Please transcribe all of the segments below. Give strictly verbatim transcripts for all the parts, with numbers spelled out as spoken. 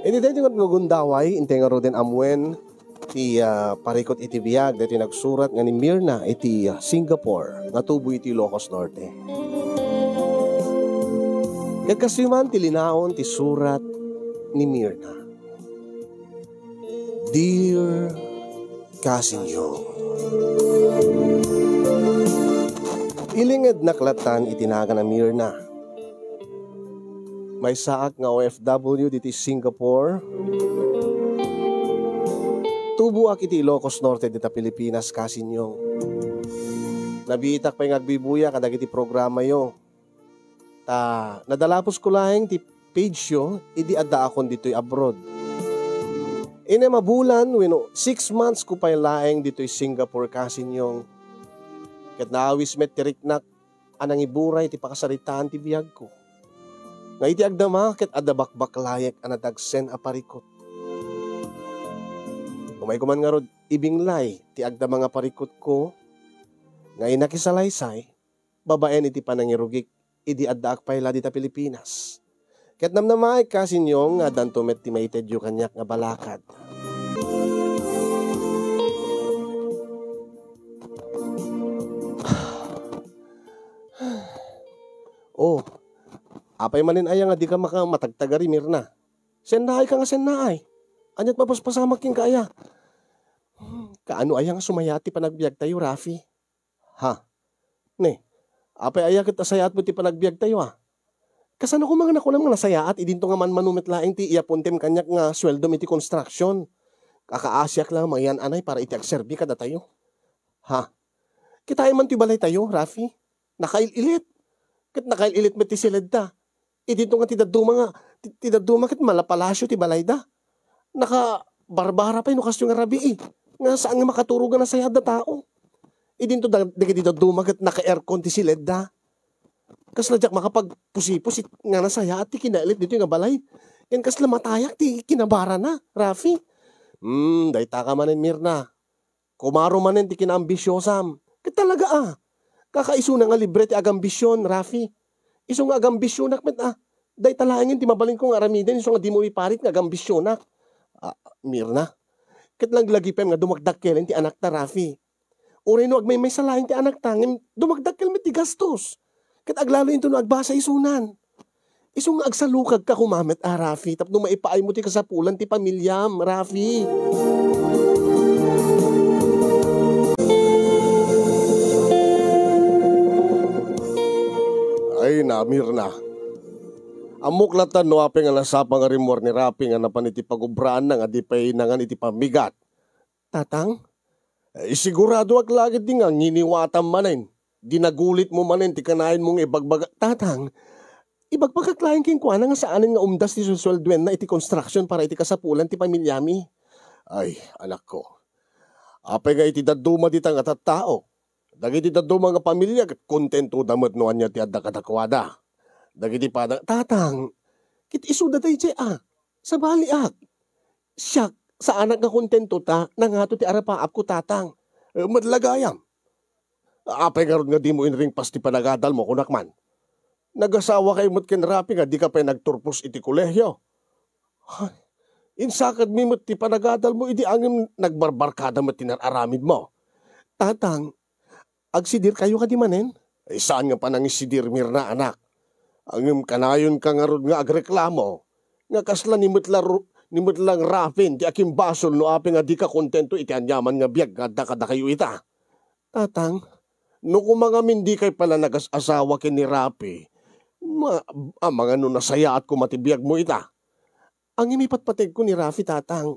Iti daytoy nga gundaway, intay ngaruden amuen ti, ah, parikut iti biag, daytoy nagsurat nga ni Mirna iti, ah, Singapore, nga tubo iti Ilocos Norte. Ket kastoy man ti linaon ti surat ni Mirna. Dear Kasinyong, ilingednak lattan iti nagan a Mirna. Maysaak nga O F W ditoy Singapore. Tuboak iti Ilocos Norte dita Pilipinas, Kasinyong. Nabiitak pay nga agbuybuya kadagiti programayo. Ta nadalapusko laeng ti page yo idi addaakon ditoy abroad. Innem a bulan wenno six months ko pay laeng ditoy Singapore, Kasinyong. Ket naawis met ti riknak a nangiburay ti pakasaritaan ti biagko. Nga iti agdama ket adda bakbaklayek a nadagsen a parikut. Umayko man ngarud ibinglay ti agdama nga parikutko nga inakisalaysay babaen iti panangirugik idi addaak pay la dita Pilipinas. Ket namnamaek, Kasinyong, nga addanto met ti maitedyo kaniak nga balakad. Oh, apay manen aya nga dika maka-, matagtagari, Mirna? Sennaay ka nga sennaay. Aniat mapaspasamak kenka aya? Hmm, kaano aya nga sumayaat ti panagbiagtayo, Rafi? Ha? Ne, apay aya ket nasayaatmo ti panagbiagtayo a? Kasano koma nga nakunam nga nasayaat idinto nga manmano met laeng ti iyapontem kaniak nga sueldom iti construction? Kakaasiak la nga mangiyan-anay para iti agserbi kadatayo. Ha? Kitaem man ti balaytayo, Rafi. Nakail-ilit. Ket nakail-ilit met ti siledda. Idinto nga ti dadduma nga, ti, ti dadduma ket malapalasio ti balayda. Nakabarbara pay no kastoy nga rabii, nga saan nga makaturog nga nasayaat a tao. Idinto da-, dagiti dadduma ket naka-aircon ti siledda. Kasla diak makapagpusipusit nga nasayaat ti kinailit ditoy nga balay. Ken kasla matayak ti kinabarana, Rafi. Hmm, dayta ka manen, Mirna. Kumaro manen ti kinaambisiosam. Ket talaga a. Kakaisuna nga libre ti agambision, Rafi. Isu nga agambisionak met a. Dayta laengen ti mabalinko nga aramiden isu nga dimo iparit nga agambisionak. Ah, Mirna. Ket laglagipem nga dumakdakkelen ti anakta, Rafi. Uray no agmaymaysa laeng ti anakta, ngem dumakdakkel met ti gastos. Ket aglalo inton no agbasa isunan. Isu nga agsalukagka koma met a, Rafi, tapno maipaaymo ti kasapulan ti pamiliam, Rafi. Ay, na, Mirna. Ammok latta no apay nga nasapa nga rimmuar ni Rafi nga napan iti pagubraanna nga di pay nangan iti pammigat. Tatang? Eh, siguradoak la ketdi nga nginiwatam manen. Dinagulitmo manen ti kanayon mo nga ibagbaga. Tatang, ibagbagak laeng kenkuana nga saanen nga umdas ti susueldoenna iti construction para iti kasapulan ti pamiliami. Ay, anakko. Apay nga iti dadduma dita nga tattao, dagiti dadduma nga pamilia ket kontentoda met no ania ti adda kadakuada. Dagiti padang, Tatang, ket isuda daydiay a. Sabaliak. Siak, saanak nga kontento ta nangato ti arapaapko, Tatang. Eh, met la gayam. Apay ngarud nga dimo inringpas ti panagadalmo, kunak man? Nagasawa kay met ken Rafi nga dika pay nagturpos iti kolehio. Ay, insakadmi met ti panagadalmo idi angem nagbarbarkada met ti nar-aramidmo. Tatang, agsidirkayo kadi manen? Ay, saan nga panangisidir, Mirna, anak. Ngem kanayonka ngarud nga agreklamo nga kasla ni met la ru-, ni met lang Rafi ti akimbasol no apay nga dika kontento iti aniaman nga biag nga adda kadakayo ita. Tatang, no koma ngamin dikay pala nagas-asawa ken ni Rafi, ma-, amangan no nasayaat koma ti biagmo ita. Ngem ipatpategko ni Rafi, Tatang.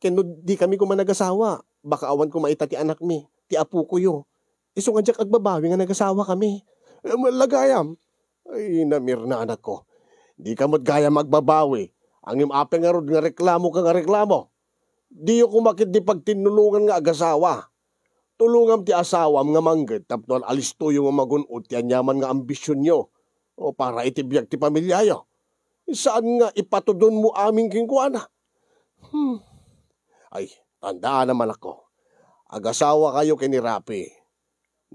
Ken no dikami koma nagasawa, baka awan koma ita ti anakmi, ti apokoyo. Isu nga diak agbabawi nga nagasawakami. Em, lagayam. Ay, na, Mirna, anakko. Dika met gayam agbabawi. Ngem apay ngarud nga reklamoka nga reklamo? Diyo koma ketdi pagtinnulongan nga agasawa. Tulongam ti asawam nga mangged tapno al-alistoyo nga magun-od ti aniaman nga ambisionyo o para iti biag ti pamiliayo. Saan nga ipatudonmo amin kenkuana. Hmm. Ay, tandaanam, anakko. Agasawakayo ken ni Rafi.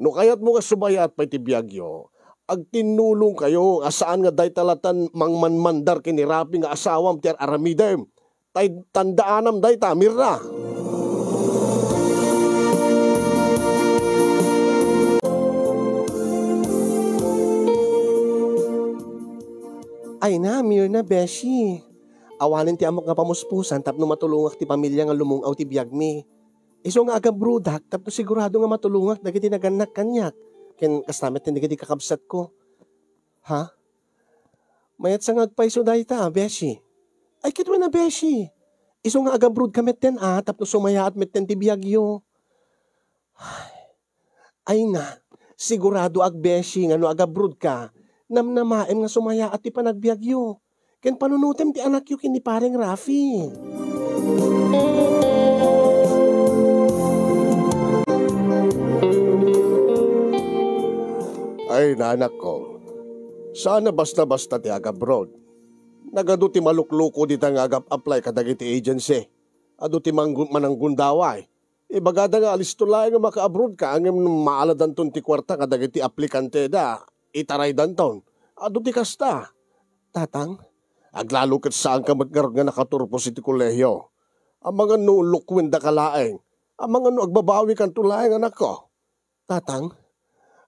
No kayatmo nga sumayaat pay ti biagyo, agtinnulongkayo a saan nga dayta latan mangmanmandar ken ni Rafi nga asawam ti ar-aramidem. Tay tandaanam dayta, Mirna. Ay na, Mirna, beshi. Awanen ti ammok nga pamuspusan tapno matulongak ti pamilya nga lumung-aw ti biagmi. Isu nga agabroadak tapno sigurado nga matulongak dagiti nagannak kaniak, ken kasta met dagiti kakabsatko. Ha? Mayat sa nga agpayso dayta, beshi. Ay, ket wen a, beshi. Isu nga agabroad ka metten a, tapno sumayaat metten ti biagyo. Ay na, sigurado ak, beshi, nga no agabroad ka, namnamaem nga sumayaat ti panagbiagyo. Ken panunotem ti anakyo ken ni Pareng Rafi. Ay, nanakko, saan a basta-basta ti agabroad. Nagadu ti malukluko dita nga agap-apply kadagiti agency. Adu ti manggu-, mananggundaway. Ibagada nga alisto laeng nga makaabroad ka, ngem maaladanton ti kuarta kadagiti aplikanteda, itaraydanton. Adu ti kasta. Tatang, aglalo ket saanka met ngarud nga nakaturpos iti kolehio. Amangan no lukuendaka laeng. Amangan no agbabawikanto laeng, anakko. Tatang?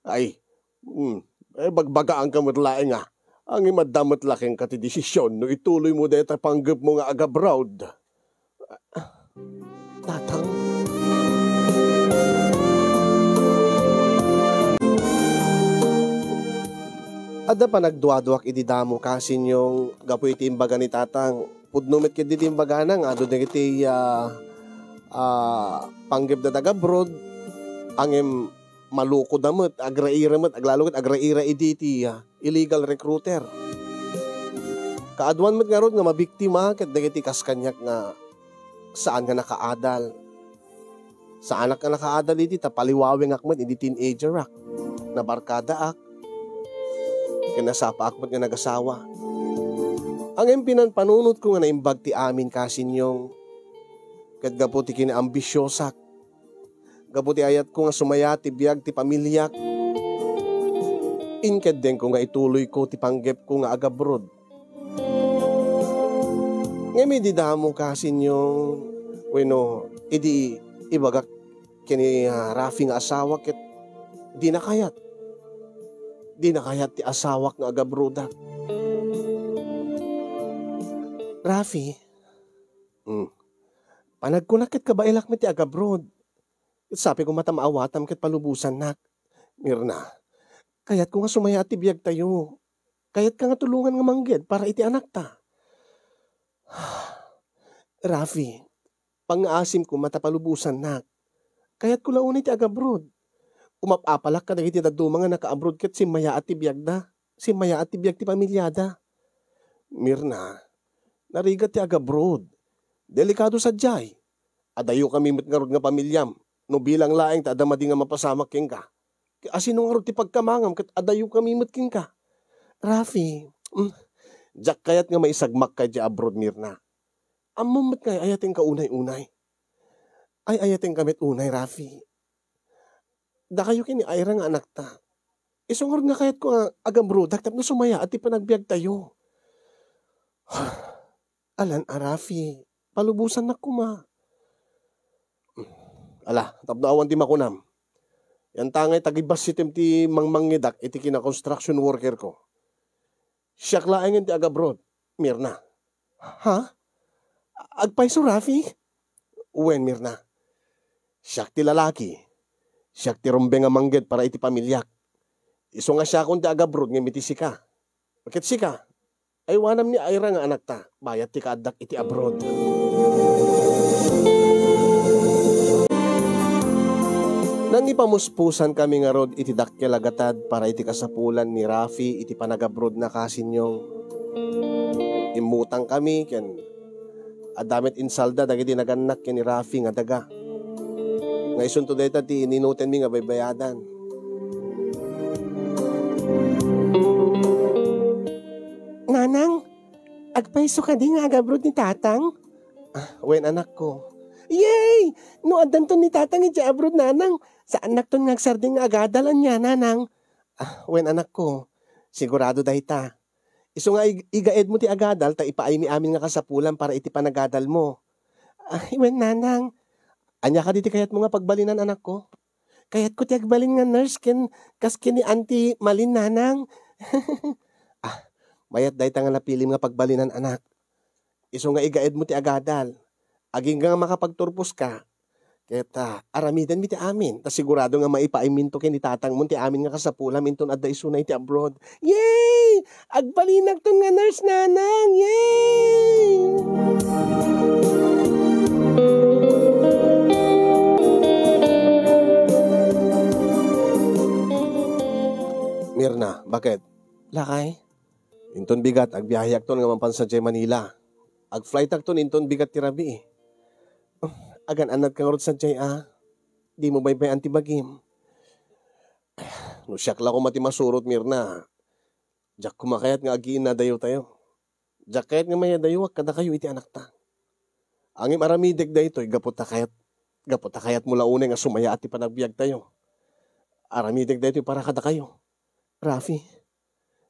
Ay, hmm, eh, bagbagaanka met laeng, a. Ngem adda met la kenka ti desisyon no ituloymo dayta panggepmo nga agabroad. Tatang? Adda panagduaduak idi damo, Kasinyong, gapu iti imbaga ni Tatang. Pudno met ketdi ti imbagana nga adu dagiti, ah, ah, panggepda nga agabroad, ngem malukoda met, agraira met, aglalo ket agraira idi ti, ah, illegal recruiter. Kaaduan met ngarud nga mabiktima ket dagiti kas kaniak nga saan nga nakaadal. Saanak nga nakaadal idi ta paliwawengak met idi teenagerak. Nabarkadaak. Ken nasapaak met nga nagasawa. Ngem pinanpanunotko nga naimbag ti amin, Kasinyong. Ket gapu ti kinaambisiosak, gapu ti ayatko nga sumayaat ti biag ti pamiliak, inkeddengko nga ituloyko ti panggepko nga agabroad. Ngem idi damo, Kasinyong, wenno idi ibagak ken ni, ah, Rafi nga asawa ket dina kayat. Dina kayat ti asawak nga agabroadak. Rafi, hmm, panagkunak ket kabaelak met ti agabroad. Ket sapay koma ta maawatam ket palubosannak. Mirna, kayatko nga sumayaat ti biagtayo. Kayatka nga tulongan nga mangged para iti anakta. Rafi, pangngaasim koma ta palubosannak. Kayatko la unay ti agabroad. Umap-apalak kadagiti dadduma nga nakaabroad ket simmayaat ti biagda, simmayaat ti biag ti pamiliada. Mirna, narigat ti agabroad. Delikado sadiay. Adayokami met ngarud nga pamiliam, no bilang laeng ta adda madi nga mapasamak kenka. Asino ngarud ti pagkamangam ket adayokami met kenka? Rafi, mm, diak kayat nga maisagmakka idiay abroad, Mirna. Ammom met nga ay-ayatenka unay-unay. Ay-ayatenka met unay, Rafi. Dakayo ken ni Ira nga anakta. Isu ngarud nga kayatko nga agabroadak tapno sumayaat ti panagbiagtayo. Alan a, Rafi, palubosannak koma. Ala, tapno awan ti makunam. Yantangay ta gibassitem ti mangmangidak iti kina-construction workerko. Siak laengen ti agabroad, Mirna. Ha? Agpayso, Rafi? Wen, Mirna. Siak ti lalaki. Siak ti rumbeng a mangged para iti pamiliak. Isu nga siakon ti agabroad ngem iti sika. Ket sika, aywanam ni Ira nga anakta, bayat ti kaaddak iti abroad. Nangipamuspusankami ngarud iti dakkel a gatad para iti kasapulan ni Rafi iti panagabroadna, Kasinyong. Immutangkami ken adda met insalda dagiti nagannak ken ni Rafi nga daga. Nga isunto dayta ti ininotenmi nga baybayadan. Nanang, agpayso kadi nga agabroad ni Tatang? Ah, wen, anakko. Yay! No addanton ni Tatang idiay abroad, Nanang, saannakton nga agsardeng nga agadal ania, Nanang. Ah, wen, anakko. Sigurado dayta. Isu nga ig-, igaedmo ti agadal ta ipaaymi amin nga kasapulan para iti panagadalmo. Ay, wen, nanang. Ania kadi ti kayatmo nga pagbalinan, anakko? Kayatko ti agbalin nga nurse ken kas ken ni Auntie Malin, nanang. Ah, mayat dayta nga napilim nga pagbalinan, anak. Isu nga igaedmo ti agadal. Agingga nga makapagturposka, ket, ah, aramidenmi ti amin, ta sigurado nga maipaayminto ken ni tatangmo ti amin nga kasapulam inton adda isuna iti abroad. Yay! Agbalinakton nga nurse, nanang! Yay! Mirna, bakit? Lakay? Inton bigat, agbiaheakton nga mapan sadiay Manila. Agflightakton inton bigat ti rabii. Agan-annadka ngarud sadiay a. Dimo baybay-an ti bagim. No siak la koma ti masurot, Mirna, diak koma kayat nga agiinnadayotayo. Diak kayat nga mayadayuak kadakayo iti anakta. Ngem aramidek daytoy gapu ta kayat, gapu ta kayatmo la unay nga sumayaat ti panagbiagtayo. Aramidek daytoy para kadakayo, Rafi.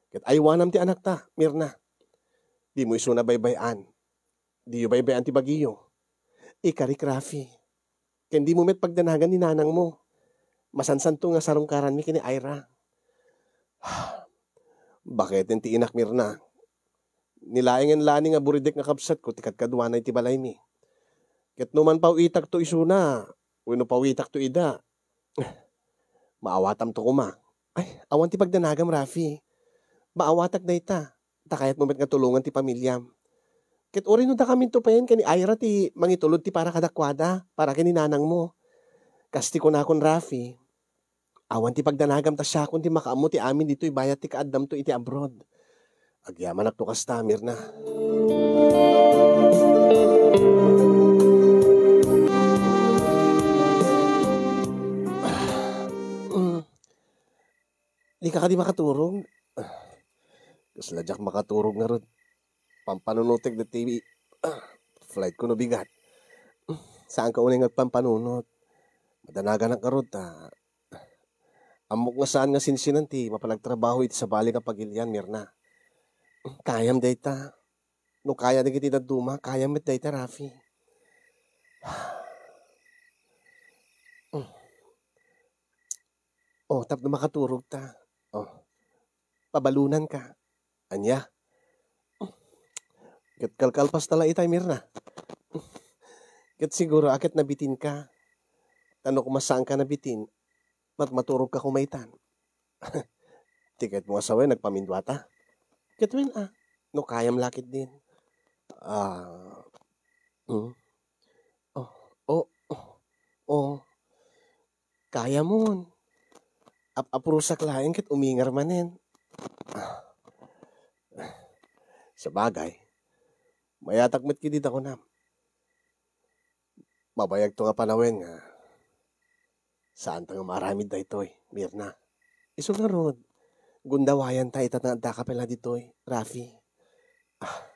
Ket aywanam ti anakta, Mirna. Dimo isuna baybay-an. Diyo baybay-an ti bagiyo. Ikarik, Rafi. Ken dimo met pagdanagan ni nanangmo. Masansanto nga sarungkaranmi ken ni Ira. Baketen ti inak, Mirna. Ni laengen la ni nga buridek nga kabsatko ti kadkaduana iti balaymi. Ket no manpaw-itakto isuna, wenno pawitakto ida, maawatamto koma. Ay, awan ti pagdanagam, Rafi. Maawatak dayta, ta kayatmo met nga tulongan ti pamiliam. Ket uray no dakaminto payen ken ni Ira ti mangitulod ti para kadakuada, para ken ni nanangmo. Kas ti kunakon, Rafi, awan ti pagdanagam ta siakon ti makaammo ti amin ditoy bayat ti kaaddamto iti abroad. Agyamanakto kasta, Mirna. Mm. Dika kadi makaturog? Kasla diak makaturog ngarud. Pampanunotek ditoy flightko no bigat. Saanka unay nga agpampanunot. Madanaganak ngarud ta ammok nga saan nga sinsinan ti mapanagtrabaho iti sabali nga pagilian, Mirna. Kayam dayta. No kaya dagiti dadduma, kayam met dayta, Rafi. Oh, tapno makaturogta. Oh, pabalonanka. Ania? Ket kalkalpasta la itay, Mirna. Ket siguro a ket nabitinka. Ta no koma saanka nabitin, mat-, maturogka koma itan. Ti kayatmo a sawen, agpaminduata. Ket wen a, no kayam la ketdin. Ah, mm. Oh, oh, oh, oh. Kayamon. Ap-apurosak laeng ket umingar manen. Ah. Sabagay, mayatak met kidi ta kunam. Mabayagto nga panawen nga saanta nga maaramid daytoy, Mirna. Isu ngarud, gundawayanta ita nga addaka pay la ditoy, Rafi. Ah.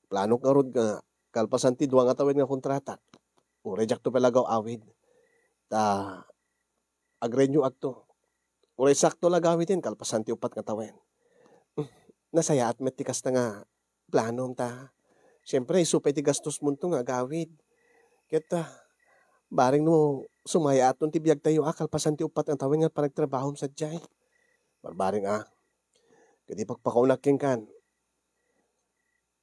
Planok ngarud nga kalpasan ti dua nga tawen nga kontratak, uray diakto pay la agaw-awid, ta agrenew-akto. Uray sakto la agawiden kalpasan ti uppat nga tawen. Nasayaat met ti kasta nga planom ta. Siempre, isu pay ti gastosmonto nga agawid. Ket, ah, bareng no sumayaaton ti biagtayo a kalpasan ti uppat nga tawen nga panagtrabahom sadiay. Barbareng a. Ket ipakpakaunak kenkan.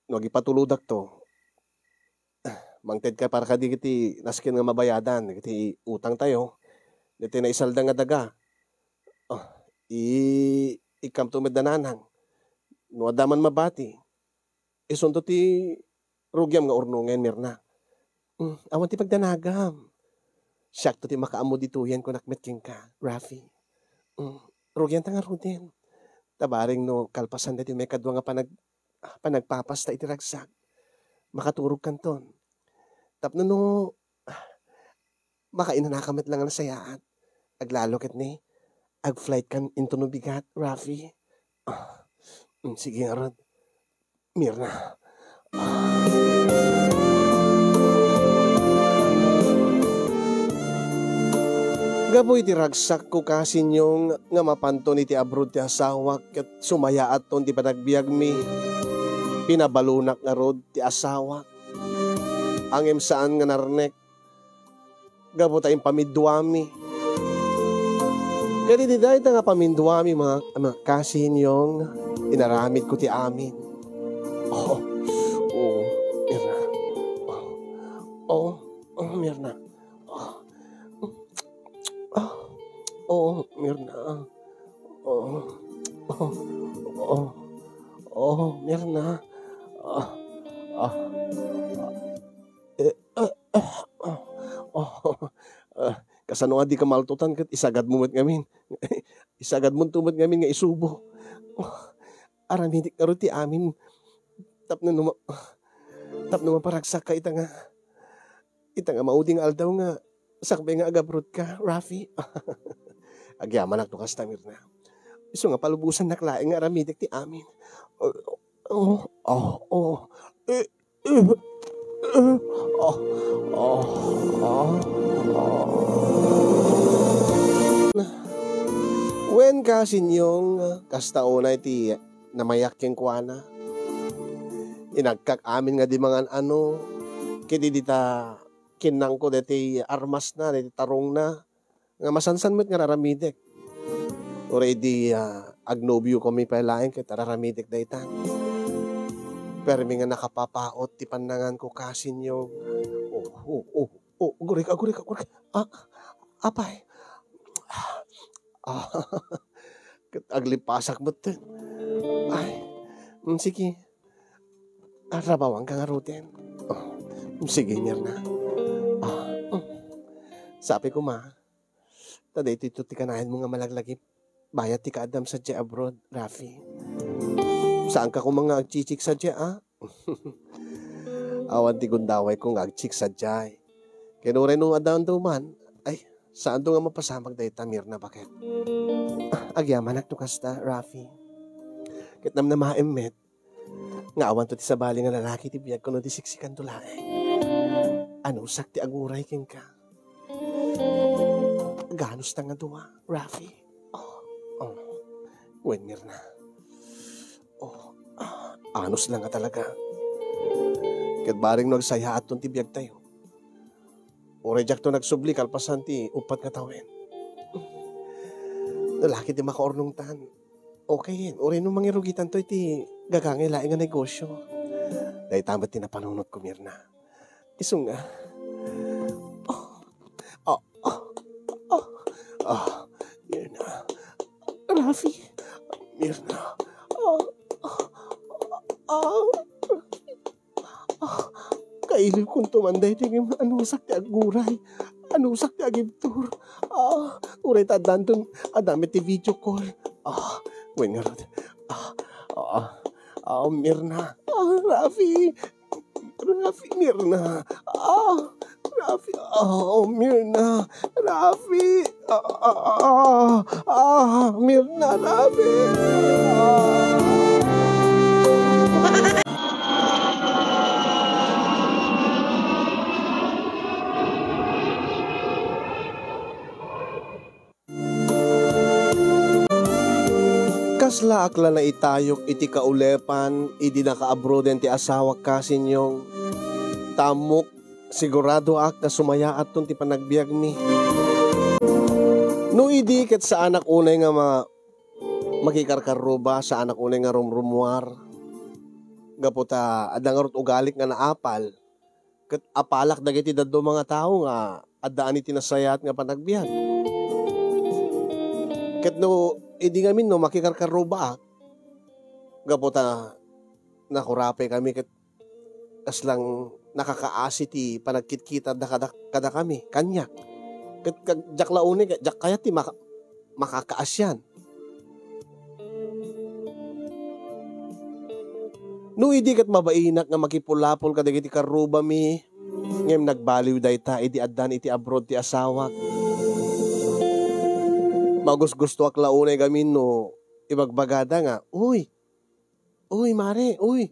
No agipatulodakto, mangtedka para kadagiti nasken nga mabayadan dagiti utangtayo, dagiti naisalda nga daga. Ah, i-, ikkamto met da nanang. No adda man mabati, isunto ti rugiam nga urnongen, Mirna. Mm, awan ti pagdanagam. Siakto ti makaammo ditoyen, kunak met kenka, Rafi. Mm, rugianta ngaruden. Ta bareng no kalpasan daytoy maikadua nga panag-, panagpapasta iti ragsak, makaturogkanton. Tapno no, ah, makainanaka met la nga nasayaat, aglalo ket ni, agflightkan intono bigat, Rafi. Ah, mm, sige ngarud. Mirna. Gapu iti ragsakko, kasinyong, nga mapanton iti abroad ti asawak ket sumayaatton ti panagbiagmi, pinabalonak ngarud ti asawak. Ngem saan nga narnek gapu ta impamiduami. Ket iti dayta nga paminduami, mga, mga kasinyong, inaramidko ti amin. Oh, oh, Mirna. Oh, oh, oh, Mirna. Oh, oh, oh, Mirna. Oh, oh, oh, oh, Mirna. Ah, ah. Eh, ah, ah, ah. Oh, ah, kasano nga di ka maltutan ket isagadmo met ngamin? Isagadmo met ngamin nga isubo. Oh, aramidik ngarud ti amin tapno numa-, tapno maparagsakka ita nga, ita nga maudi nga aldaw nga sakbay nga agabroad ka, Rafi. Agyamanak no kasta, Mirna. Isu nga palubosannak laeng nga aramidik ti amin. Oh, oh, oh, oh. Eh, eh, eh, oh, oh, oh, oh. Wen, kasinyong, kasta unay ti namayak kenkuana. Inagkak amin nga di mangan-ano, ket idi ta kinnangko daytoy armasna, daytoy tarongna, nga masansan met nga raramidek. Uray idi, ah, agnobiokami pay laeng ket raramidek dayta. Permi nga nakapapaot ti pannanganko, kasinyong. Oh, oh, oh, oh, aguray, aguray, aguray. Ah, apay. Ah, ket aglipasak metten. Ay, mm, sige. Arabawanka ngaruden. Oh, mm, sige, Mirna. Ah, mm. Sapay koma, ta daytoy ti kanayon mo nga malaglagip. Bayat ti kaaddam sadiay abroad, Rafi. Saanka koma nga agchichik sadiay, a? Awan ti gundawayko nga agchik sadiay. Ken uray no addanto man, ay, saanto nga mapasamak dayta, Mirna, baket? Ah, agyamanak no kasta, Rafi. Ket namnamaem met nga awanto ti sabali nga lalaki ti biagko no di siksikanto laeng. Anusak ti aguray kenka. Ganusta nga dua, Rafi? Oh, oh. Wen, Mirna. Oh, ah, anus la nga talaga. Ket bareng no agsayaatton ti biagtayo. Uray diakto nagsubli kalpasan ti uppat nga tawen. Lalaki ti makaurnongtan. Okay, uray no mangirugitanto iti gagangay laeng nga negosyo. Dayta met ti napanunotko, Mirna. Isu nga. Oh, oh, oh, oh, oh, Mirna. Rafi. Mirna. Oh, oh, oh, Rafi. Ah, kailiwkonto man daytoy ngem anusak ti aguray. Anusak ti agibtur. Ah, uray ta addanton, adda met ti video call. Ah, wen ngarud. Ah, ah, ah, Mirna. Ah, Rafi. Rafi, Mirna. Ah, Rafi. Ah, Mirna. Rafi. Ah, ah, ah, ah, Mirna, Rafi. Ah. Kaslaak la naitayok iti kaulepan idi nakaabroden ti asawak, kasinyong. Ta ammok, siguradoak nga sumayaatton ti panagbiagmi. No idi ket saanak unay nga ma-, makikarkarruba, saanak unay nga rumrumuar. Gapu ta adda ngarud ugalik nga naapal. Ket apalak dagiti dadduma nga tao nga addaan iti nasayaat nga panagbiag. Ket no, idi ngamin no makikarkarrubaak, gapu ta nakurapay kami ket kaslang nakakaasi ti panagkitkita da kada, kadakami, kaniak. Ket kag-, diak la unay, diak kayat ti maka-, makakaasian. No idi ket mabainak nga makipulapol kadagiti karrubami, ngem nagbaliw dayta idi addan iti abroad ti asawak. Magusgustoak la unay gamin no ibagbagada nga, "Uy, uy, mare, uy,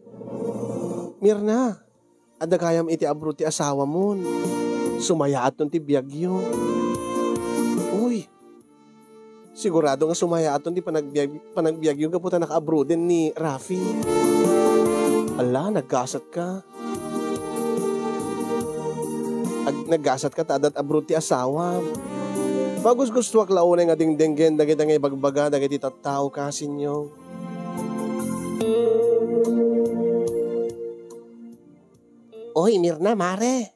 Mirna." Adda gayam iti abroad ti asawamon. Sumayaatton ti biagyo. Uy, Sigurado nga sumayaaton ti panagbiag-, panagbiagyo gapu ta naka-abroaden ni Rafi. Ala, naggasat ka. Ag-, naggasat ka ta adda abroad ti asawam. Magusgustoak la unay nga dengdenggen dagiti nga ibagbaga dagiti tattao, kasinyo. Oy, Mirna, mare.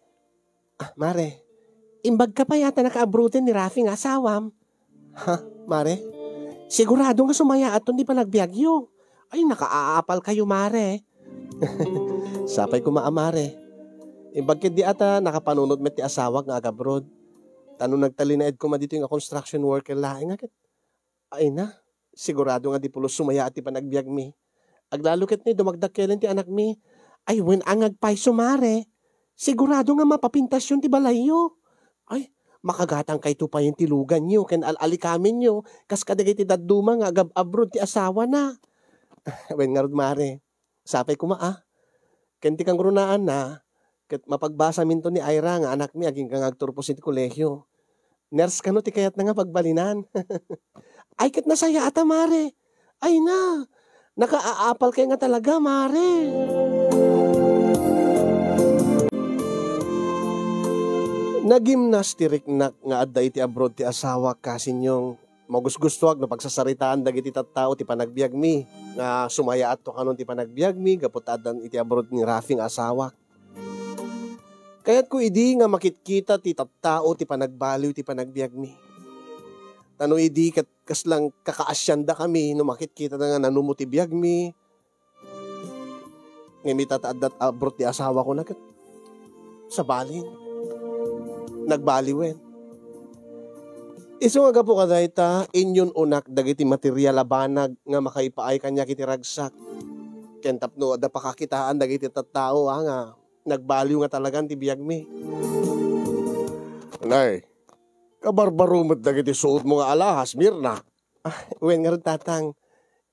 Ah, mare, imbag ka pay a ta naka-abroaden ni Rafi nga asawam. Ha, mare? Sigurado nga sumayaaton ti panagbiagyo. Ay, nakaapal kayo, mare. Sapay koma a, mare. Imbag ketdi a ta nakapanunot met ti asawak nga agabroad. Ta no nagtalinaed koma ditoy nga construction worker laeng nga ket Ay na, sigurado nga di pulos sumayaat ti panagbiagmi. Aglalo ket ni dumagdakkelen ti anakmi. Ay, wen a nga agpayso, mare. Sigurado nga mapapintasyon ti balayyo. Ay, makagatangkayto payen ti luganyo ken al-alikamenyo kas kadagiti dadduma nga agab-abroad ti asawana. Wen ngarud, mare. Sapay koma a. Ken ti kangrunaanna, ket mapagbasaminto ni Ira nga anakmi agingga nga agturpos iti kolehio. Nurse kano ti kayatna nga pagbalinan. Ay, ket nasayaat a, mare. Ay na, nakaapal kay nga talaga, mare. Nagimnas ti riknak nga adda iti abroad ti asawak, kasinyong. Magusgustoak no pagsasaritaan dagiti tattao ti panagbiagmi, nga sumayaatto kanon ti panagbiagmi gapu ta addan iti abroad ni Rafi nga asawak. Kayatko idi nga makitkita ti tattao ti panagbaliw ti panagbiagmi. Ta no idi ket kaslang kakaasiandakami no makitkitada nga nanumo ti biagmi, Ngem ita ta adda abroad ti asawakona ket sabali, nagbaliwen. Isu nga gapu kadayta, inyun-onak dagiti material a banag nga makaipaay kaniak iti ragsak. Ken tapno adda pakakitaan dagiti tattao, a, nga nagbaliw nga talagan ti biagmi. Nay, kabarbaro met dagiti suotmo nga alahas, Mirna. Ah, wen ngarud, Tatang.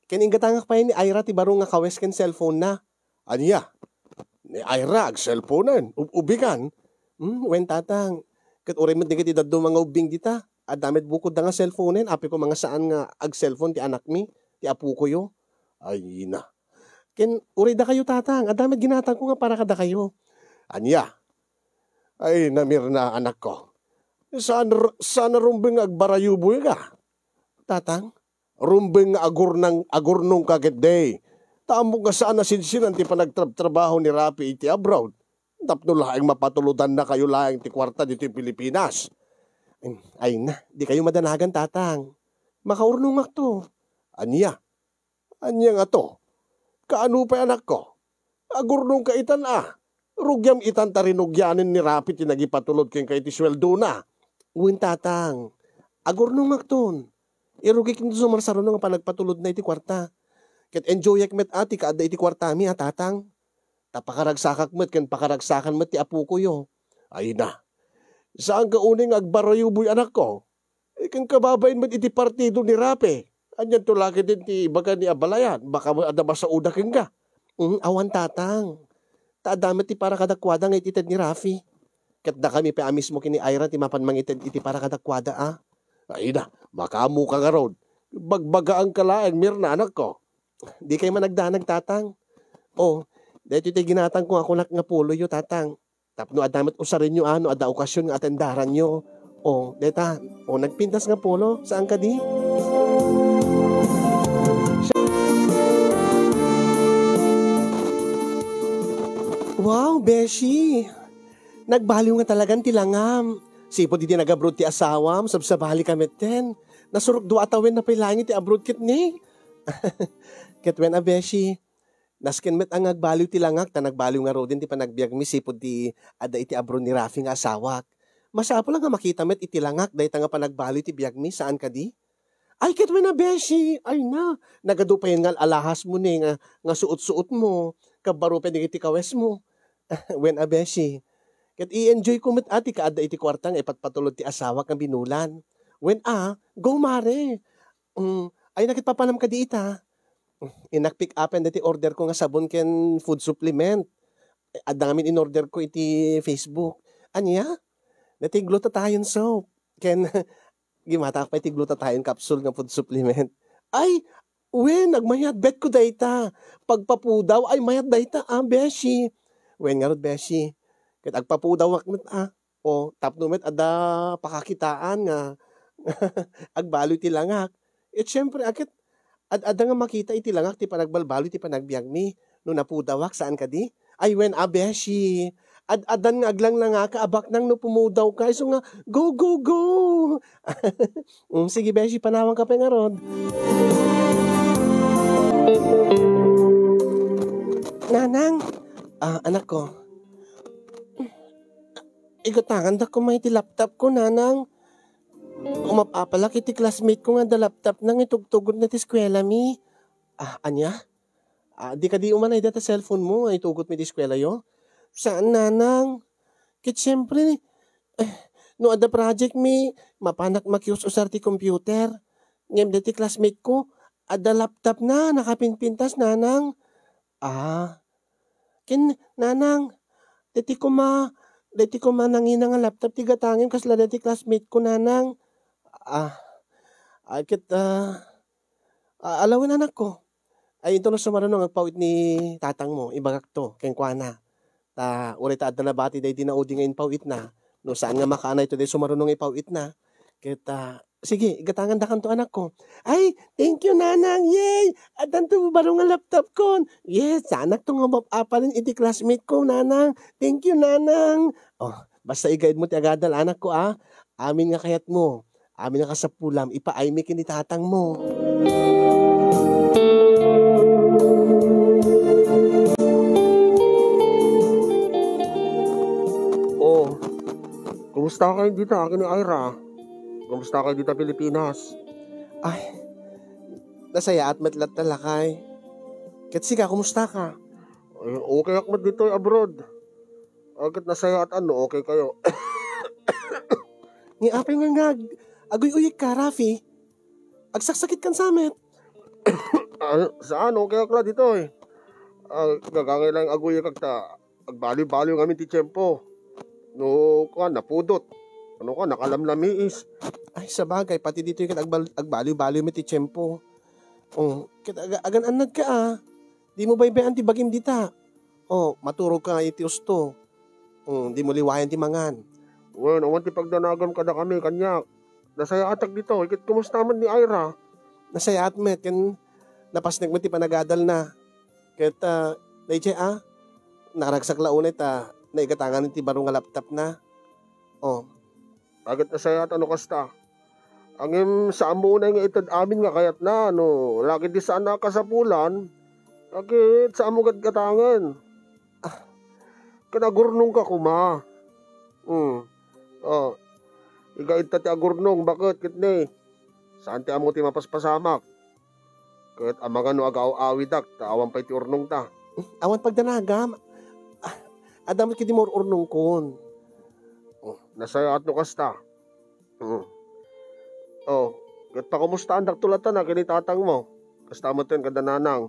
Ken inggatangak pay ni Ira ti baro nga kawes ken cellphone-na. Ania? Ni Ira ag-cellphonen? Ub-, ubigan? Hmm, wen, Tatang. Ket uray met dagiti dadduma nga ubbing dita. Adda met bukodda nga cellphonen, apay koma nga saan nga ag-cellphone ti anakmi, ti apokoyo. Ay, na. Ken uray dakayo, Tatang. Adda met ginatangko nga para kadakayo. Ania? Ay, na, Mirna, anakko. Saan, saan a rumbeng nga agbarayuboyka? Tatang? Rumbeng nga agurnang-, agurnongka ketdi. Ta ammok nga saan a sinsinan ti panagtrabtrabaho ni Rafi iti abroad. Tapno laeng mapatulodannakayo laeng ti kuarta ditoy Pilipinas. Ay na, dikayo madanagan, Tatang. Makaurnongakto. Ania? Ania ngato? Kaano pay, anakko? Agurnongka itan a. Rugiam itan ta rinugianen ni Rafi ti nagipatulod kenka iti sueldona. Wen, Tatang. Agurnongakton. Irugik no sumarsaruno nga panagpatulodna iti kuarta. Ket enjoyak met a ti kaadda iti kuartami a, Tatang. Ta pakaragsakak met ken pakaragsakan met ti apokoyo. Ay na. Saanka unay nga agbarayuboy, anakko? Eh, ken kababain met iti partido ni Rafi. Anianto la ketdin ti ibaga ni abalayan? Baka met adda masaoda kenka. Mm, awan, Tatang. Ta adda met ti para kadakuada nga it-ited ni Rafi. Ket dakami pay a mismo ken ni Ira ti mapan mangited iti para kadakuada, a. Ay na, makaammoka ngarud. Bagbagaanka laeng, Mirna, anakko. Dikay man agdanag, Tatang. O, daytoy ti ginatangko nga kunak nga poloyo, Tatang. Tapno adda met usarenyo a no adda okasion nga atendaranyo. O, dayta. O, nagpintas nga polo. Saan kadi? Wow, beshi! Nagbaliw nga talagan ti langam. Sipud idi nag-abroad ti asawam, sabsabali ka metten. Nasurok dua a tawen na pay laeng iti abroad ket ni. Ket wen a, beshi, nasken met a nga agbaliw ti langak ta nagbaliw ngaruden ti panagbiagmi sipud ti adda iti abroad ni Rafi nga asawak. Masapul a nga makita met iti langak dayta nga panagbaliw ti biagmi, saan kadi? Ay, ket wen a, beshi, ay na, nagadu payen nga alahasmo ni nga, nga suot-suotmo, kabbaro pay dagiti kawesmo. Wen a, beshi. Ket i-enjoy ko met a ti kaadda iti kuarta nga ipatpatulod ti asawak nga binulan. Wen a, go, mare. Mm, ay, na ket papanam kadi ita? Innak pick-upen daytoy order ko nga sabon ken food supplement. Adda ngamin in-order ko iti Facebook. Ania? Daytoy glutathione soap. Ken Gimatak pay ti glutathione capsule nga food supplement. Ay, wen, agmayat, bet ko dayta. Pagpapudaw, ay, mayat dayta, ah, beshi. Wen ngarud, beshi. Ket agpapudawak met, ah. O, tapno met adda pakakitaan nga agbaliw ti langak. Et, siempre, a ket, ad-, adda nga makita iti langak ti panagbalbaliw ti panagbiagmi. No napudawak, saan kadi? Ay, wen a, beshi. Ad-, addan nga aglanglangaka a baknang no pumudawka. Isu nga, go, go, go! Mm, sige, beshi, panawanka pay ngarud. Nanang, ah, anak ko. Igatangandak koma iti laptop ko, nanang. Umap-apalak iti classmate ko nga adda laptop na nga itugtugotna ti eskuelami. Ah, ania? Ah, di kadi umanay dayta cellphone mo nga itugotmi iti eskuelayo? Saan, nanang. Ket siempre, eh, no adda project mi, mapanak makius-usar ti computer. Ngem daytoy classmate ko, adda laptop na, nakapinpintas, nanang. Ah, ken, nanang, daytoy koma, daytoy koma nangina nga laptop ti gatangem kasla daytoy classmate ko, nanang. Ah, ay ket, ah, ah, alawen, anakko. Ay, intono sumaruno nga agpaw-it ni tatangmo, ibagakto kenkuana. Ta, uray ta adda nabati daydi naudi nga impaw-itna, no saan nga makaanay to day sumaruno nga ipaw-itna. Ket, ah, sige, igatangandakanto, anakko. Ay, thank you, nanang. Yay! Addanto baro nga laptop kon. Yes, saanakto nga umap-apalen iti classmate ko, nanang. Thank you, nanang. Oh, basta igaidmo ti agadal, anakko, ah. Amin nga kayatmo, amin nga kasapulam, ipaaymi ken ni tatangmo. Oh, kumusta kayo dita ken ni Ira? Kumusta kayo dita Pilipinas? Ay, nasayaat met latta, lakay. Ket sika, kumusta ka? Ay, okay ak met ditoy abroad. Agkat nasayaat no okay kayo. Ni apay nga ngag, aguy-uyek ka, Rafi? Agsaksakit kan samet? Ah, saan, okay ak la ditoy. Ah, gagangay lang aguyek agta agbaliw-baliw ngamin ti tiempo. No, kuan, napudot. Ano ka, nakalamlamiis. Ay, sabagay, pati ditoy ket agbal-, agbaliw-baliw met ti tiempo. Oh, ket aga-, agan-annad ka, ah. Dimo baybay-an ti bagim dita. Oh, maturog ka nga iti usto. Oh, dimo liwayan ti mangan. Wen, awan ti pagdanagam kadakami, kaniak. Nasayaatak ditoy, ket kumusta met ni Ira? Nasayaat met, ken napasnek met ti panagadalna. Ket, ah, daydiay, ah, nakaragsak la unay ta naigatangan ti baro nga laptopna. Oh. Agat nasayaat no kasta. Ngem saan mo unay nga ited amin nga kayatna, no laki ti saan a kasapulan, ket saan mo gatgatangen. Ah, ken agurnongka koma. Hmm. Oh. Iga ita ti agurnong, baket ket ne. Saan ti ammo ti mapaspasamak. Ket amangan no agaw-awidak, ta awan pay ti urnongta. Awan pagdanagam. Ah, adda met kadi maur-urnongkon. Oh, nasayaat no kasta. Hmm. Oh, ket pakumustaandakto latta na ken ni tatangmo. Kasta met ken kada nanang.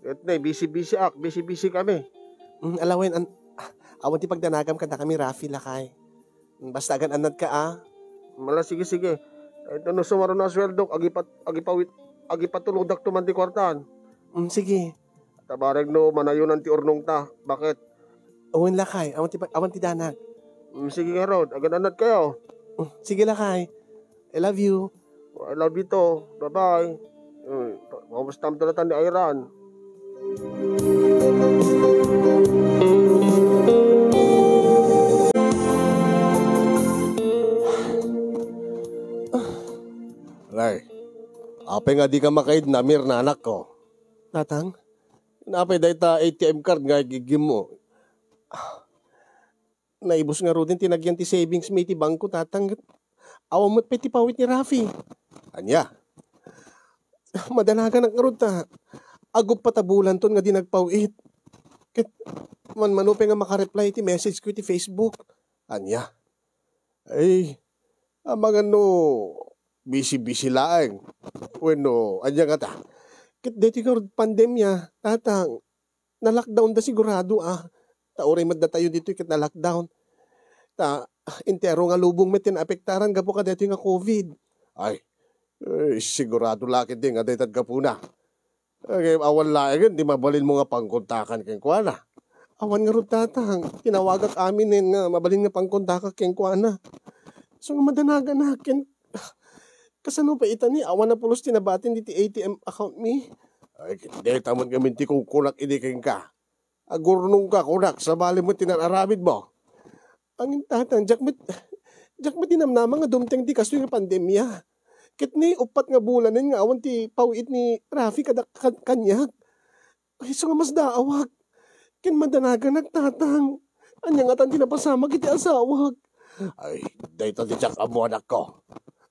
Ket ne, busy-busy ak, busy-busy kami. Mm, alawen, an-, ah, awan ti pagdanagam kadakami, Rafi, lakay. Mm, basta agan-annad ka, ah. Mala, sige, sige. Ay, no sumaruno a sueldok, agipat-, agipawit-, agipatulodakto man ti kuartan. Mm, sige. Tabareg no manayonan ti urnongta. Baket? Wen, lakay. Awan ti pa-, awan ti danag. Mm, sige ngarud. Agan-annad kayo. Mm, sige, lakay. I love you. I love you too. Bye-bye. Mm, pa-, pamustam talaga ni Iran. Nay, apay nga di ka makaid namir na anak ko? Tatang, napay dayta A T M card nga igigim mo? Naibus ngaruden ti nagyan ti savings mi iti bangko, Tatang. Awan met pay ti pawit ni Rafi. Ania? Madanaganak ngarud ta aguppat a bulanton nga di nagpawit. Ket manmano pay nga makareply iti message ko iti Facebook. Ania? Ay, amangan no busy-busy laeng. Wenno, ania ngata? Ket daytoy ngarud pandemia, Tatang, na-lockdown da sigurado, ah. Ta uray met datayo ditoy ket na-lockdown. Ta, ah, entero nga lubong met ti naapektaran gapu kadaytoy nga covid. Ay, eh, sigurado la ketdi nga dayta ti gapuna. Ngem awan laengen ti mabalinmo nga pangkontakan kenkuana. Awan ngarud, Tatang. Tinawagak aminen nga mabalin nga pangkontakak kenkuana. Isu nga madanaganak ken, kasano pay ita ni awan a pulos ti nabatin diti A T M account mi? Ay, dayta met ngamin ti kunkunak idi kenka. Agurnongka, kunak, sabali met ti naaramidmo. Ngem, Tatang, diak met, diak met namnama nga dumteng ti kastoy nga pandemia. Ket ni uppat nga bulanen nga awan ti paw-it ni Rafi kada, kad-, kaniak. Ay, isu nga masdaawak. Ken madanaganak, Tatang. Ania ngatan ti napasamak iti asawak? Ay, dayta ti diak ammo, anakko.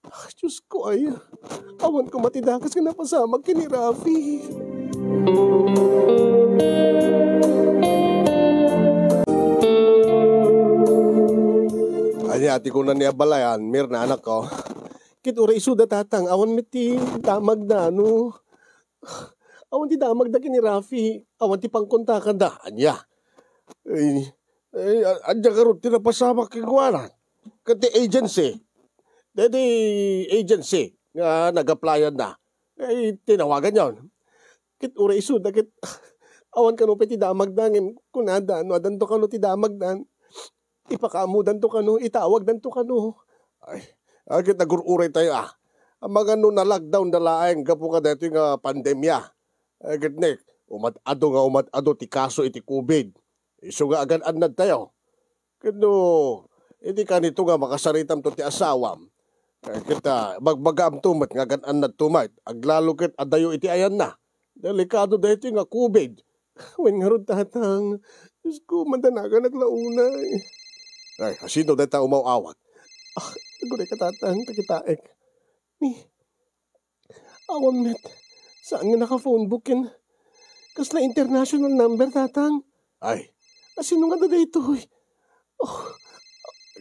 Ah, Diosko, ay, awan koma ti dakes nga napasamak ken ni Rafi. Ania ti kuna ni abalayan, Mirna, anakko? Ket uray isuda, Tatang, awan met ti damagda, no? Awan ti damagda ken ni Rafi, awan ti pangkontakanda. Ania? Ay, ay, a-, ania ngarud ti napasamak kenkuana? Ket ti agency, daydi agency nga nag-applyan da, ay, tinawaganyon. Ket uray isuda ket awan kano pay ti damagda, ngem kunada no adanto kano ti damagdan, ipakaammodanto kano, itawagdanto kano. Ay, a, ket agur-uraytayo, a. Amangan no na-lockdown da laeng gapu kadaytoy nga pandemia. Ay, ket ni, umad-adu nga umad-adu ti kaso iti COVID. Isu nga agan-annadtayo. Ket no, idi kanito nga makasaritamto ti asawam, eh, ket, ah, bagbagaamto met nga agan-annadto met, aglalo ket adayo iti ayanna. Delikado daytoy nga COVID. Wen ngarud, Tatang. Diosko, madanaganak la unay. Ay, asino dayta umaw-awag? Ah, agurayka, Tatang, ta kitaek. Ni, awan met. Saan nga naka-phone book ken kasla international number, Tatang? Ay. Asino nga dagitoy? Oh.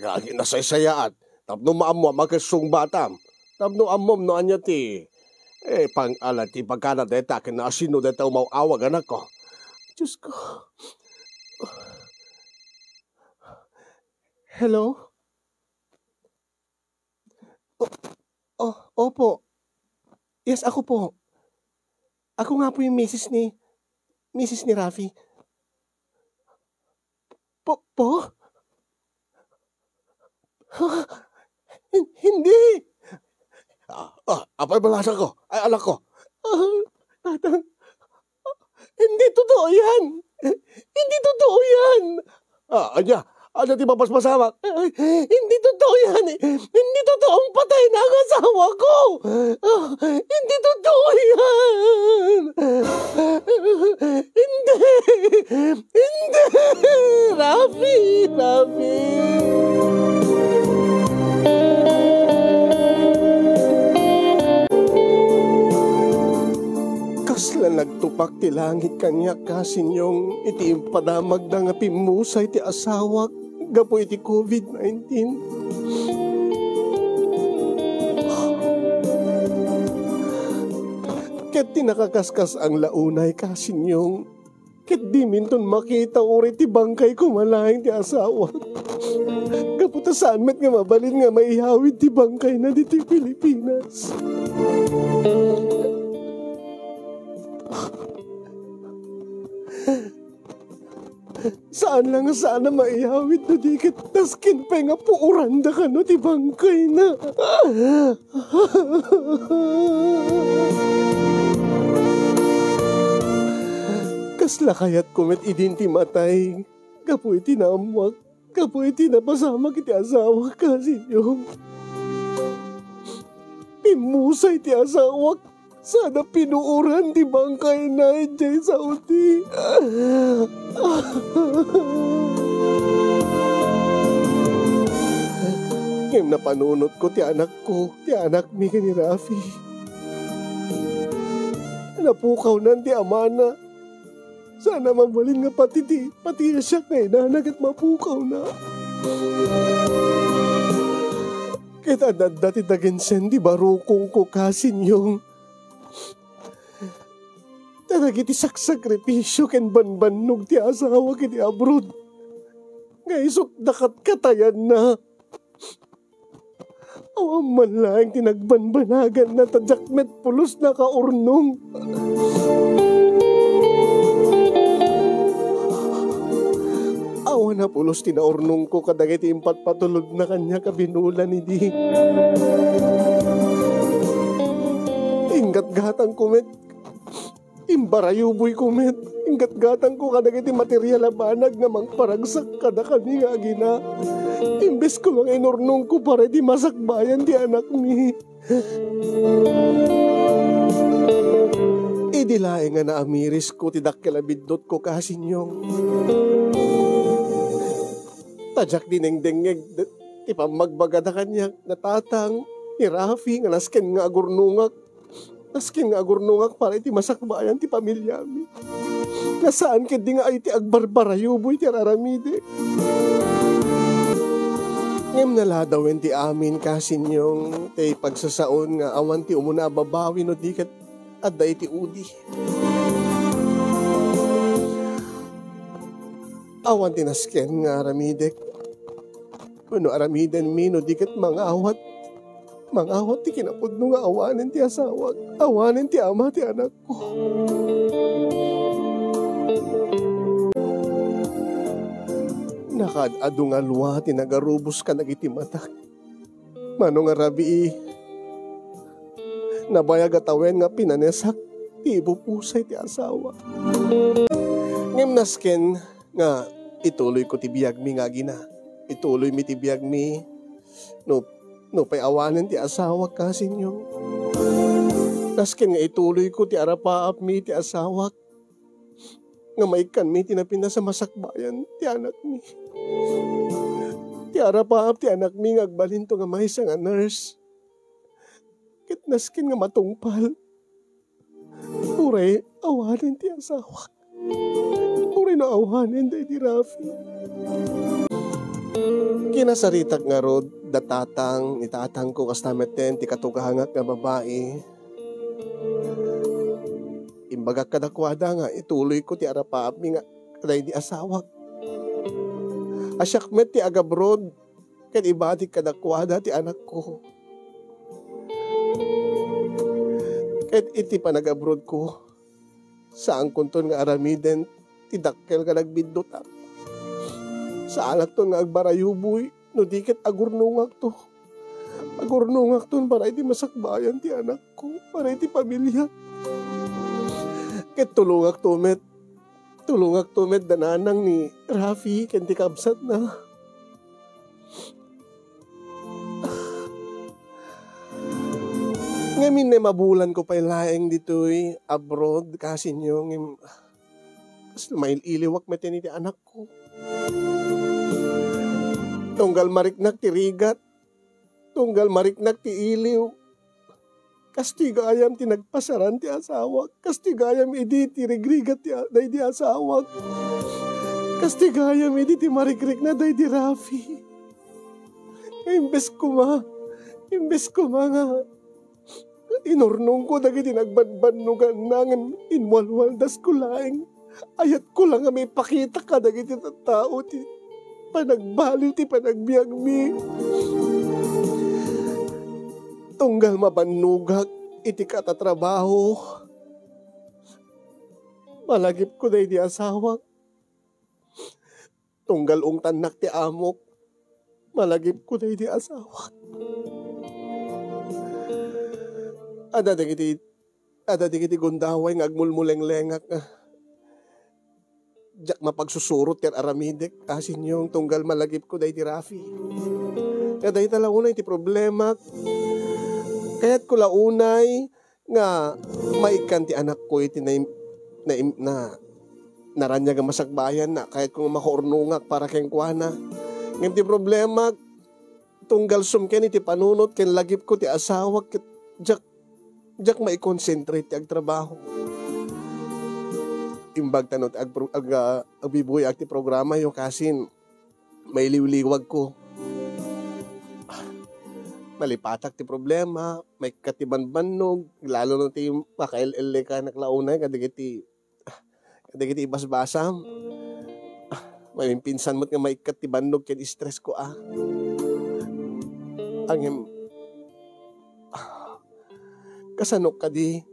Nga aginasaysayaat. Tapno maammoam a ket sungbatam. Tapno ammom no ania ti, eh, pang-ala ti pagkana dayta ken asino dayta umaw-awag, anakko. Diosko. Hello? Oh, oh, opo. Yes, ako po. Ako nga po yung misis ni, misis ni Rafi. Po, po? Ha? Hin-, hindi! Ah, ah, apay balasan ko? Ay, anak ko. Ah, Tatang, hindi totoo yan! Hindi totoo yan! Ah, anya? Anya ti mapaspasamak? Ay, hindi totoo yan! Hindi totoong patay na ang asawa ko! Ah, hindi totoo yan! Hindi! Hindi! Rafi! Rafi! Kasla nagtupak ti langit kaniak, Kasinyong, iti impadamagda nga pimmusay ti asawak gapu iti COVID nineteen. Ket ti nakakaskas-ang la unay, Kasinyong, ket diminton makita uray ti bangkay koma laeng ti asawak. Gapu ta saan met nga mabalin nga maiyawid ti bangkayna ditoy Pilipinas. Saan la nga saan a maiyawid no di ket nasken pay nga puoranda kano ti bangkayna. Kasla kayatko met idin ti matay gapu iti naammoak, gapu iti napasamak iti asawak, Kasinyong. Pimmusay ti asawak. Sana pinuoran ti bangkayna idiay Saudi. Ngem napanunotko ti anakko, ti anakmi ken ni Rafi. Napukawnan ti amana. Sana mabalin nga pati ti, pati siak nga inana ket mapukawna. Ket adda ti daginsen ti barukongko, Kasinyong. Ta dagiti saksakripisio ken banbannog ti asawak iti abroad nga isut' da katkatayanna. Awan man laeng ti nagbanbanaganna, ta diak met pulos nakaurnong. Awan a pulos ti naurnongko kadagiti impatpatulodna kaniak a binulan idi. Inggatgatangko met, imbarayuboyko met, inggatgatangko kadagiti material a banag nga mangparagsak kadakami nga agina. Imbes ko nga inurnongko para iti masakbayan ti anakmi. Idi laeng nga naamirisko ti dakkel a biddutko, kasinyong, ta diak dinengdengngeg ti pammagbagada kaniak, natatang, ni Rafi, nga nasken nga agurnongak, nasken nga agurnongak para iti masakbayan ti pamiliami. Nga saan ketdi nga ay ti agbarbarayuboy ti ar-aramidek. Ngem naladawen ti amin, kasinyong, ti pagsasaon nga awan ti umuna a babawi no di ket adda iti udi. Awan ti nasken nga aramidek wenno aramidenmi no di ket mangawat, mangawat ti kinapudno nga awanen ti asawak, awanen ti ama ti anakko. Nakaad-adu nga alwa ti nagarubos kadagiti matak. Mano nga rabii, nabayag a tawen nga pinanesak ti ipupusay ti asawa. Ngem nasken nga ituloyko ti biagmi nga agina. Ituloymi ti biagmi no, nupay awanen ti asawak, kasinyong. Nasken nga ituloyko ti arapaapmi ti asawak nga maikkanmi ti napintas a masakbayan ti anakmi. Ti arapaap ti anakmi nga agbalinto nga maysa nga nurse. Ket nasken nga matungpal, uray awanen ti asawak. Uray no awanen daydi Rafi. Kinasaritak ngarud da tatang, ni tatangko kasta metten ti katugangak nga babai. Imbagak kadakuada nga ituloyko ti arapaapmi nga daydi asawak. A siak met ti agabroad ket ibatik kadakuada ti anakko. Ket iti panagabroadko, saankonton nga aramiden ti dakkel nga nagbiddutak. Saanakton nga agbarayuboy no di ket agurnongakto. Agurnongakton para iti masakbayan ti anakko, para iti pamiliak. Ket tulongakto met, tulongakto met da nanang ni Rafi ken ti kabsatna. Ngem innem a bulanko pay laeng ditoy abroad, kasinyong, ngem kas mail-iliwak met iti anakko. Tunggal mariknak ti rigat, tunggal mariknak ti iliw, kastoy gayam ti nagpasaran ti asawak, kastoy gayam idi ti rigrigat ti a-, daydi asawak, kastoy gayam idi ti marikrikna daydi Rafi. Nga imbes koma, imbes koma nga inurnongko dagiti nagbanbannoganna ngem inwalwaldasko laeng. Ayatko la nga maipakita kadagiti tattao ti panagbaliw ti panagbiagmi. Tunggal mabannogak iti katatrabaho, malagipko daydi asawak. Tunggal ungtannak ti amok, malagipko daydi asawak. Adda dagiti, adda dagiti gundaway nga agmulmulenglengak nga diak mapagsusurot ti ar-aramidek, kasinyong, tunggal malagipko daydi Rafi. Nga dayta la unay ti problemak. Kayatko la unay nga maikkan ti anakko iti naim-, naim-, na, naraniag a masakbayanna. Kayatko nga makaurnongak para kenkuana. Ngem ti problemak, tunggal sumken iti panunot ken lagipko ti asawak ket diak, diak maikonsentrate ti agtrabaho. Imbag ta no ti agpro-, ag-, ah, agbibuyak ti programayo, kasin, mailiwliwagko. Malipatak ti problema, maikkat ti banbannog, lalo na ti makael-elekanak la unay kadagiti, kadagiti ibasbasam. Maimpinsan met nga maikkat ti bannog ken stress ko, a. Ngem, Kasano kadi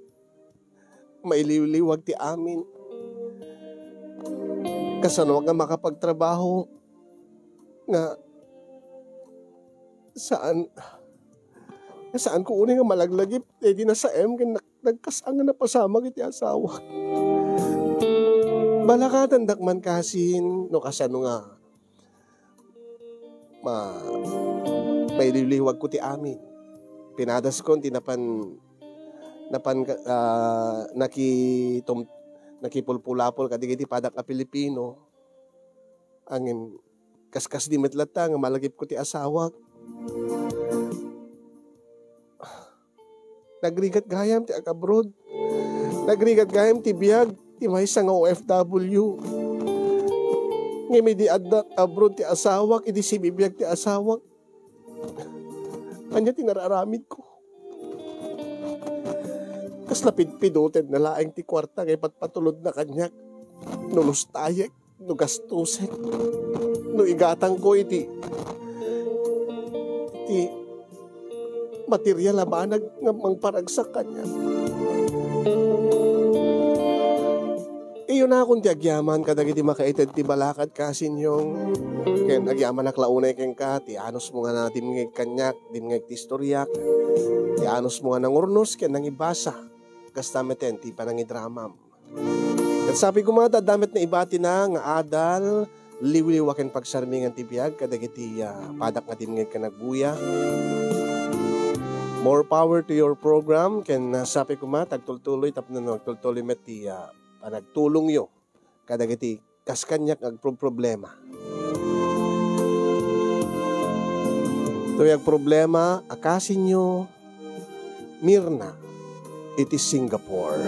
mailiwliwag ti amin? Kasano nga makapagtrabaho nga saan, nga saan ko uni nga malaglagip, eh, di nasaem ken nag-, nagkas-an nga napasamak iti asawa. Balakatendak man kasin, no kasano nga ma-, mailiwliwag ko ti amin. Pinadaskon ti napan, napan ka-, ah, nakitum-, nakipulpulapol kadagiti padak a Pilipino. Ngem kaskasdi met latta nga malagipko ti asawak. Nagrigat gayam ti ag-abroad. Nagrigat gayam ti biag ti maysa nga O F W. Ngem idi adda abroad ti asawak, idi sibibiag ti asawak, ania ti nararamidko? Kasla pidpidotenna laeng ti kuarta nga ipatpatulodna kaniak no lustayek, no gastusek, no igatangko iti, iti material a banag nga mangparagsak kaniak. Iyunakon ti agyaman kadagiti makaited ti balakad, Kasinyong, ken agyamanak la unay kenka ti anusmo nga nadimngeg kaniak, dimngeg ti istoriak, ti anusmo nga nangurnos ken nangibasa. Kasta meten ti panangidramam. Ket sapay koma ta adda met naibatina nga adal, liwliwa ken pagsarmingan ti biag kadagiti, ah, padak nga dimngeg ken agguya. More power to your program, ken, ah, sapay koma ta agtultuloy tapno agtultuloy met ti, ah, panagtulongyo kadagiti kas kaniak nga agproproblema. Toy agproblema a kasinyo, Mirna iti Singapore.